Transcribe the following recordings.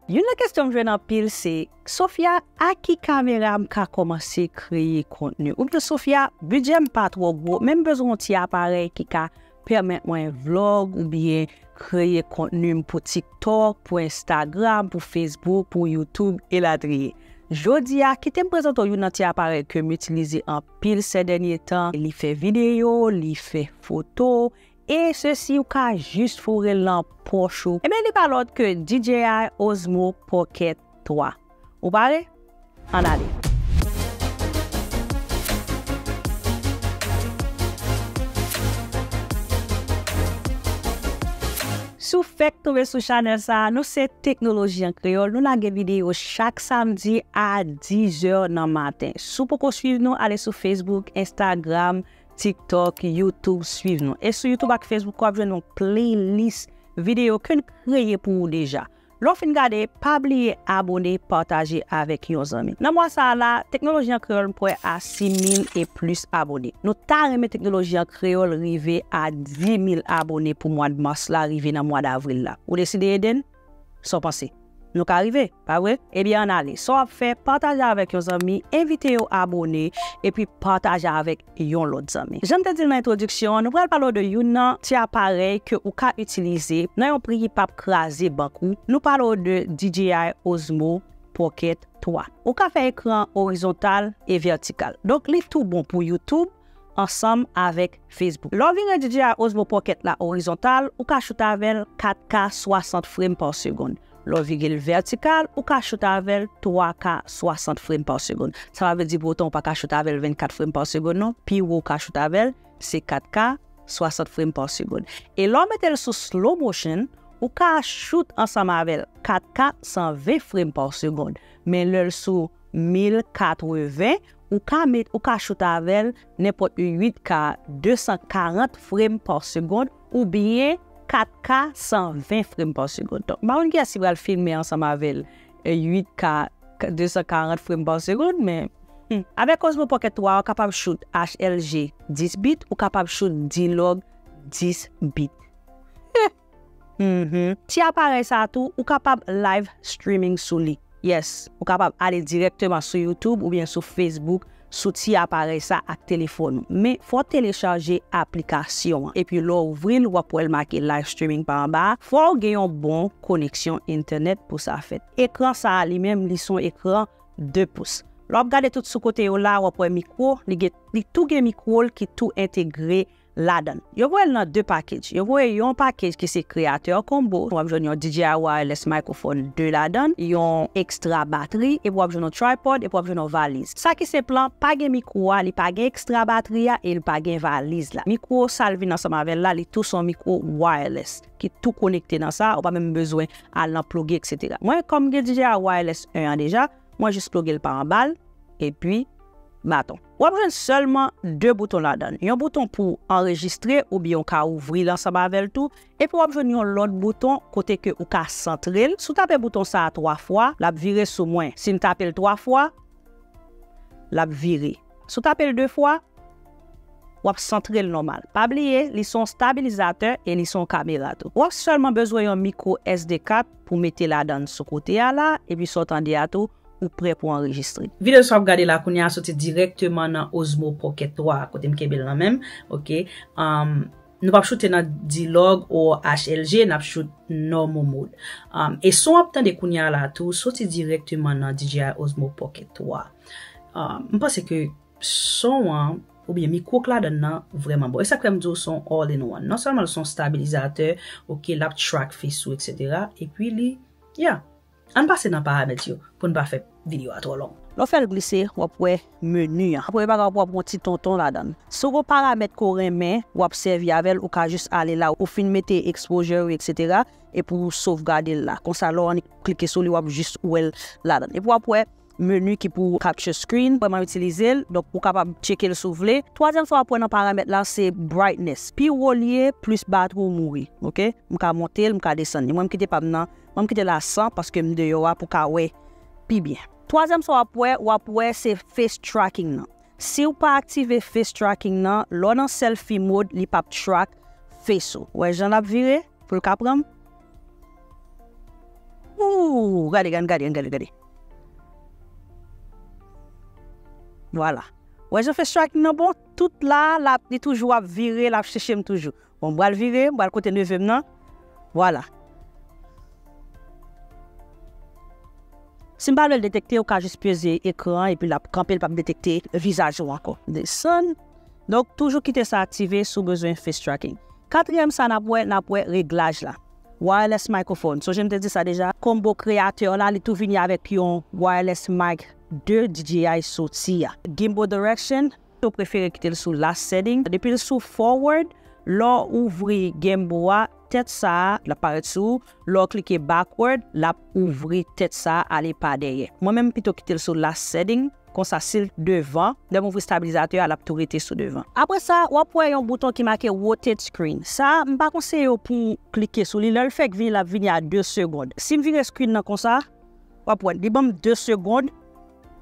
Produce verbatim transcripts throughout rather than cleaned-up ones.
Youn nan kesyon m jwenn anpil se, Sofia, a ki kamera m ka kòmanse kreye kontni? Oubyen Sofia, bidjè m pa twò gwo, men m bezwen yon ti aparèy ki ka pèmèt mwen vlog oubyen kreye kontni m pou TikTok, pou Instagram, pou Facebook, pou YouTube, elatriye. Jodi a, kite m prezante w youn nan ti aparèy ke m itilize anpil sè dènye tan. Li fè videyo, li fè foto, e sesi ou ka jis foure l nan pòch ou. Ebyen, li pa lòt ke D J I Osmo Pocket twa. Ou pare? Ann ale! Si w fèk tonbe sou chanèl sa a, nou se Teknoloji an Kreyòl. Nou lage videyo chak samdi a diz è nan maten. Si w poko swiv nou, ale sou Facebook, Instagram, TikTok, YouTube, swiv nou. E sou YouTube ak Facebook, w ap jwenn yon playlist videyo ke n kreye pou ou deja. Lè w fin gade, pa bliye abòne, pataje avèk yon zanmi. Nan mwa sa a la, Teknoloji an Kreyòl pwè a sis mil e plis abòne. Nou ta renmen Teknoloji an Kreyòl rive a dis mil abòne pou mwa mas la, rive nan mwa davril la. Ou deside ede n? Sa w panse? Nou ka rive, pa vre? Ebyen, ann ale. Sa w ap fè, pataje avèk yon zanmi, envite yo abòne, epi pataje avèk yon lòt zanmi. Jan m te di l nan entwodiksyon an, nou pral pale w de youn nan ti aparèy ke ou ka itilize nan yon pri ki p ap kraze bank ou. Nou pale w de D J I Osmo Pocket twa. Ou ka fè ekran orizontal e vètikal. Donk, li tou bon pou YouTube ansanm avèk Facebook. Lè w vire D J I Osmo Pocket la orizontal, ou ka choute avè l kat K swasant frame pa segonn. Lè w vire l vètikal, ou ka choute avè l twa K swasant frame pa segonn. Sa pa vle di pou otan ou pa ka choute avè l vennkat frame pa segonn non. Pi wo ou ka choute avè l, se kat K swasant frame pa segonn. E lè w mete l sou slow motion, ou ka choute ansanm avè l kat K san ven frame pa segonn. Men lè l sou mil katreven, ou ka met, ou ka choute avè l nenpòt uit K de san karant frame pa segonn oubyen kat K san ven frame pa segonn. Donk, m pa konn kiyès ki pral filme ansanm avè l, e, uit K de san karant frame pa segonn, men, hmm. Avèk Osmo Pocket twa, ou kapab shoot H L G dis bit, ou kapab shoot D-Log dis bit. Mhm. Ti aparèy sa a tou, ou kapab live streaming sou li. Yes, ou kapab ale dirèkteman sou YouTube oubyen sou Facebook, sou ti aparèy sa ak telefòn ou. Men, fò w telechaje aplikasyon an. Epi lè w ouvri l, w ap wè l make live streaming pa anba a. Fò w gen yon bon koneksyon entènèt pou sa fèt. Ekran sa a li menm, li se yon ekran de pous. Lè w ap gade tout sou kote yo la, w ap wè mikwo, li gen, li tou gen mikwo l ki tou entegre ladan l. Yo voye l nan de package. Yo voye yon package ki se Creator Combo. W ap jwenn yon D J I Wireless Microphone de ladan l, yon ekstra batri, epi w ap jwenn yon tripod, epi w ap jwenn yon valiz. Sa ki senp lan, pa gen mikwo a, li pa gen ekstra batri a, e li pa gen valiz la. Mikwo sa l vin ansanm avè l la, li tou se yon mikwo wireless ki tou konekte nan sa, ou pa menm bezwen al nan ploge, etsetera. Mwen, kòm m gen D J I Wireless en an deja, mwen jis ploge l pa anba l, epi baton. W ap jwenn sèlman de bouton ladan l. Yon bouton pou anrejistre oubyen w ka ouvri l ansanm avè l tou. Epi w ap jwenn yon lòt bouton kote ke ou ka santre l. Si w tape bouton sa a twa fwa, l ap vire sou mwen. Si m tape l twa fwa, l ap vire. Si w tape l de fwa, w ap santre l nòmal. Pa bliye, li se yon stabilizatè e li se yon kamera tou. W ap sèlman bezwen yon mikwo S D kat pou mete ladan l sou kote a la, epi sa w tande a tou, ou prè pou anrejistre. Videyo sa w ap gade la kounye a soti dirèkteman nan Osmo Pocket twa, kote m kenbe l nan men m, oke. Um, nou p ap choute nan D-Log ou H L G, n ap choute normal mode. Um, e son w ap tande kounye a la tou, soti dirèkteman nan D J I Osmo Pocket twa. Um, m panse ke son an, oubyen mikwo k ladan nan vrèman bon. E sa k fè m di w se yon all in one. Non sèlman l se yon stabilizatè, oke, l ap track face ou, etsetera. Epi li, yeah. Ann pase nan paramèt yo pou n pa fè videyo a twò long. Lè w fè l glise, w ap wè meni an. Premye bagay, w ap wè yon ti tonton ladan l. Si w gen yon paramèt ke w renmen, w ap sèvi avè l, ou ka jis ale la, ou fin mete exposure ou, etsetera, epi w sovgade l la. Konsa, lè w annik klike sou li, w ap jis wè l ladan l. Epi w ap wè meni ki pou capture screen, mwen m itilize l, donk ou kapab tcheke l si w vle. Twazyèm sa w ap wè nan paramèt la, se brightness. Pi wo l ye, plis batri w mouri, oke? M ka monte l, m ka desann li. Mwen, m kite pa m nan, mwen, m kite l a san paske m deyò a pou ka wè pi byen. Twazyèm sa w ap wè, w ap wè se face tracking nan. Si w pa aktive face tracking nan, lè w nan selfie mode, li p ap track face ou. Wè jan l ap vire pou l ka pran m? Ooh, gade, gade, gade, gade, gade. Vwala. Wè jan face tracking nan bon, tout la, la, li toujou ap vire, l ap chèche m toujou. Bon, m pral vire, m pral kote neve m nan. Vwala. Si m pa vle l detekte, ou ka jis peze ekran an epi l ap kanpe, l p ap detekte vizaj ou ankò. Desann. Donk, toujou kite sa aktive si w bezwen face tracking. Katriyèm sa n ap wè, n ap wè reglaj la. Wireless microphone. Sonje m te di sa deja. Combo Creator la, li tou vini avèk yon wireless mic de D J I soti a. Gimbal direction, ou prefere kite l sou last setting. Depi l sou forward, lè w ouvri gimbal a, tèt sa a, l ap parèt sou ou. Lè w klike backward, l ap ouvri tèt sa a, ale pa dèyè. Mwen menm, m pito kite l sou last setting. Konsa, si l devan, lè m ouvri stabilizatè a, l ap tou rete sou devan. Apre sa, w ap wè yon bouton ki make rotate screen. Sa a, m pa konseye w pou w klike sou li. Lè l fèk vini, l ap vini a de segonn. Si m vire screen nan konsa, w ap wè, li ban m de segonn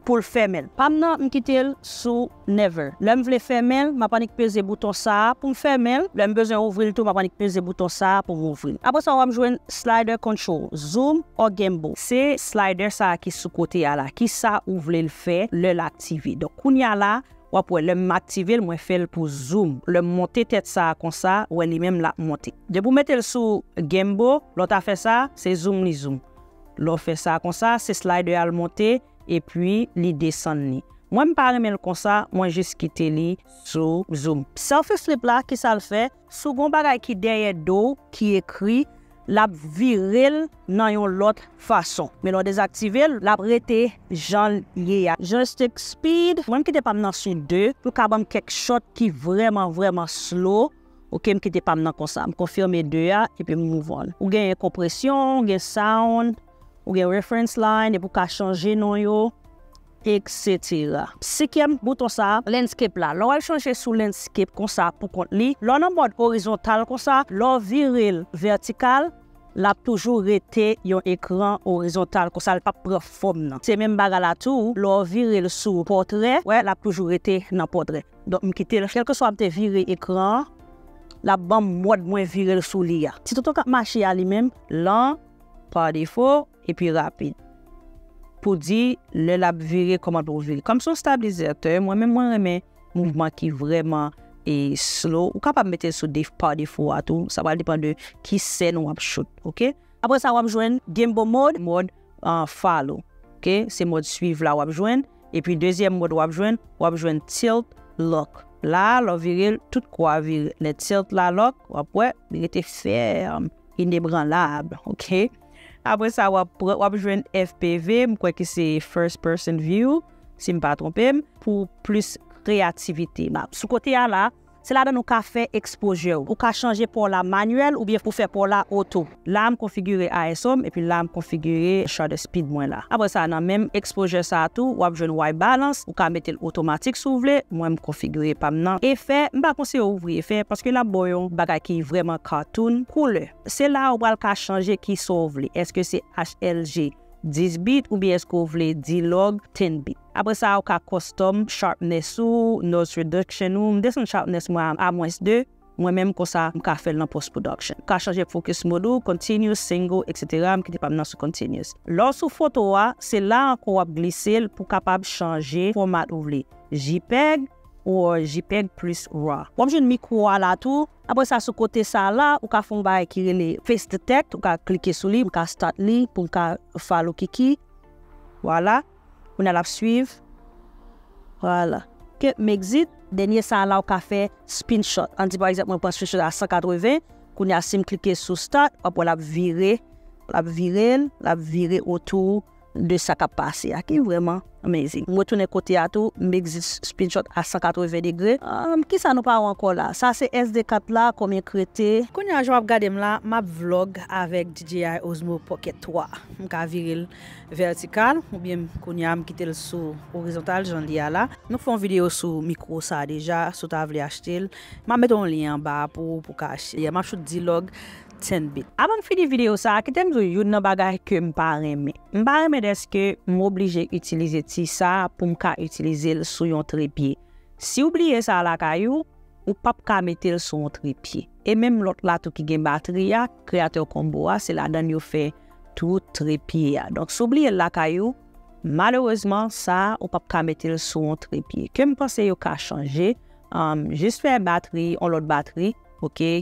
pou l fèmen l. Pa m nan, m kite l sou never. Lè m vle fèmen l, m ap annik peze bouton sa a pou m fèmen l. Lè m bezwen ouvri l tou, m ap annik peze bouton sa a pou m ouvri l. Apre sa, w ap jwenn slider control, zoom or gimbal. Se slider sa a ki sou kote a la. Kisa ou vle l fè lè l aktive? Donk, kounye a la, w ap wè, lè m aktive l, mwen fè l pou zoom. Lè m monte tèt sa a konsa, w wè li menm l ap monte. Depi w mete l sou gimbal, lè w ta fè sa, se zoom li zoom. Lè w fè sa konsa, se slider a l monte, epi li desann li. Mwen, m pa renmen l konsa, mwen jis kite li sou zoom. Selfie flip la, kisa l fè? Si w gen yon bagay ki dèyè do w, ki ekri, l ap vire l nan yon lòt fason. Men lè w dezaktive l, l ap rete jan l ye a. Joystick speed, mwen, m kite pa m nan sou de, pou l ka ban m kèk shot ki vrèman, vrèman slow. Ok, m kite pa m nan konsa. M konfime de a, epi m move on. Ou gen konpresyon, ou gen sound, ou gen reference line, epi w ka chanje non yo, et cetera. Senkyèm bouton sa a, landscape la. Lè w al chanje sou landscape konsa pou kont li, lè w nan mòd orizontal konsa, lè w vire l vètikal, l ap toujou rete yon ekran orizontal konsa, l p ap pran fòm nan. Se menm bagay la tou, lè w vire l sou pòtrè, wè, l ap toujou rete nan pòtrè. Donk, m kite l, kèlkeswa m te vire ekran an, l ap ban m mòd mwen vire l sou li a. Ti tonton k ap mache a li menm, lan, pa defo, epi rapid. Pou di, lè l ap vire, kòman pou vire. Kòm se yon stabilizatè, mwen menm, mwen renmen mouvman ki vrèman e slow. Ou kapab mete l sou def-, pa defo a tou. Sa pral depann de ki sèn w ap shoot, ok? Apre sa, w ap jwenn gimbal mode, mòd, ah, follow. Ok? Se mòd swiv la w ap jwenn. Epi dezyèm mòd w ap jwenn, w ap jwenn tilt lock. La, lè w vire l, tout kò a vire. Lè tilt la lock, w ap wè, li rete fèm, inebranlab. Ok? Apre sa, w ap pran, w ap jwenn F P V, m kwè ke se first person view, si m pa twonpe m, pou plis kreyativite. Ba, sou kote a la, se ladan ou ka fè exposure w. Ou ka chanje pa w la manyèl oubyen pou fè pa w la oto. La, m konfigire I S O m, epi la, m konfigire shutter speed mwen la. Apre sa, nan menm exposure sa a tou, w ap jwenn white balance, ou ka mete l otomatik si w vle. Mwen, m konfigire pa m nan. Efè, m pa konseye w ouvri efè, paske l ap ba w yon bagay ki vrèman cartoon. Koulè. Se la ou pral ka chanje kisa w vle. Èske se H L G dis bit oubyen èske w vle D-Log ten bit? Apre sa, ou ka custom sharpness ou, noise reduction ou. M desann sharpness mwen a, a mwens de. Mwen menm konsa, m ka fè l nan post production. Ou ka chanje focus mode ou, continuous, single, et cetera. M kite pa m nan sou continuous. Lè w sou foto a, se la ankò w ap glise l pou w kapab chanje format ou vle. JPEG, ou JPEG plus raw. W ap jwenn mikwo a la tou. Apre sa, sou kote sa la, ou ka fè yon bagay ki rele face detect, ou ka klike sou li, m ka start li pou m ka follow Kiki. Vwala. Kounye a l ap swiv. Vwala. Ok, m exit. Dènye sa la, ou ka fè spin shot. Ann di, pa egzanp, mwen pran spin shot a san katreven. Kounye a, si m klike sou start, w ap wè l ap vire, l ap vire, l ap vire otou de sa k ap pase a, ki vrèman amazing. M retounen kote a tou, m exit spin shot a san katreven degre. Ahn, kisa nou pa wè ankò la? Sa se S D kat la, konbyen k rete? Kounye a, jan w ap gade m la, m ap vlog avèk D J I Osmo Pocket twa. M ka vire l vètikal, oubyen kounye a, m kite l sou orizontal, jan l ye a la. Nou fè yon videyo sou mikwo sa a deja, si w ta vle achte l. M ap mete yon lyen anba a pou, pou w ka achte. Yeah, m ap shoot D-Log ten bit. Avan m fini videyo sa a, kite m di w youn nan bagay ke m pa renmen. M pa renmen dèske m oblije itilize ti sa a pou m ka itilize l sou yon trepye. Si w bliye sa a lakay ou, ou p ap ka mete l sou yon trepye. E menm lòt la tou ki gen batri a, Creator Combo a, se ladan l yo fè tou trepye a. Donk, si w bliye l lakay ou, malerezman, sa a, ou p ap ka mete l sou yon trepye. Ke m panse yo ka chanje, um, jis fè batri, yon lòt batri, oke,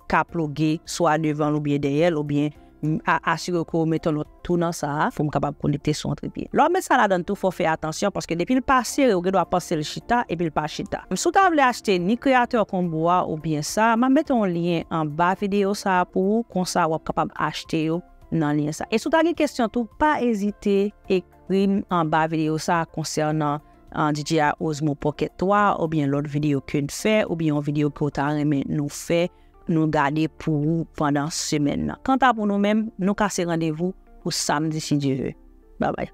ka ploge, swa devan l oubyen dèyè l, oubyen m, a, asire ke w mete yon lòt tou nan sa a, pou m kapab konekte sou yon trepye. Lè w ap met sa ladan tou, fò w fè atansyon, paske depi l pa sere, ou gen dwa panse l chita, epi l pa chita. Si w ta vle achte ni kreyatè konbo a oubyen sa, m ap mete yon lyen anba videyo sa a pou ou, konsa w ap kapab achte yo nan lyen sa. E si w ta gen kesyon tou, pa ezite ekri m anba videyo sa a konsènan, ah, D J I Osmo Pocket twa oubyen lòt videyo ke n fè oubyen yon videyo ke w ta renmen nou fè, nou gade pou ou pandan semèn nan. Kanta pou nou menm, nou kase randevou pou samdi si Dye vle. Babay.